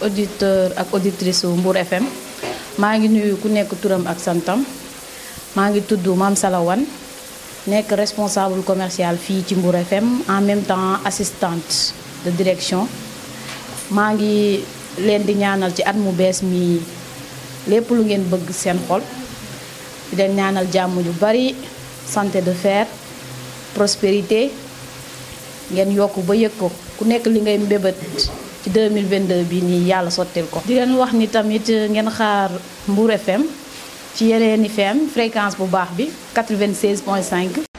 auditeur ak auditrice Mbour FM maa ngi nuyu ku nekk turam ak santam maa ngi tudd Mame Salawane nekk responsable commercial fii ci Mbour FM en même temps assistante de direction maa ngi leen di ñaanal ci at mu bees mi lépp lu ngeen bëgg seen xol di leen ñaanal jàmm ju bari santé de fer prospérité ngeen yokk ba yëg ko ku nekk li ngay mbébét ci 2022 bi nii yàlla sottil ko. di leen wax ni tamit ngeen xaar Mbour FM ci yeneeni FM fréquence bu baax bi 96.5.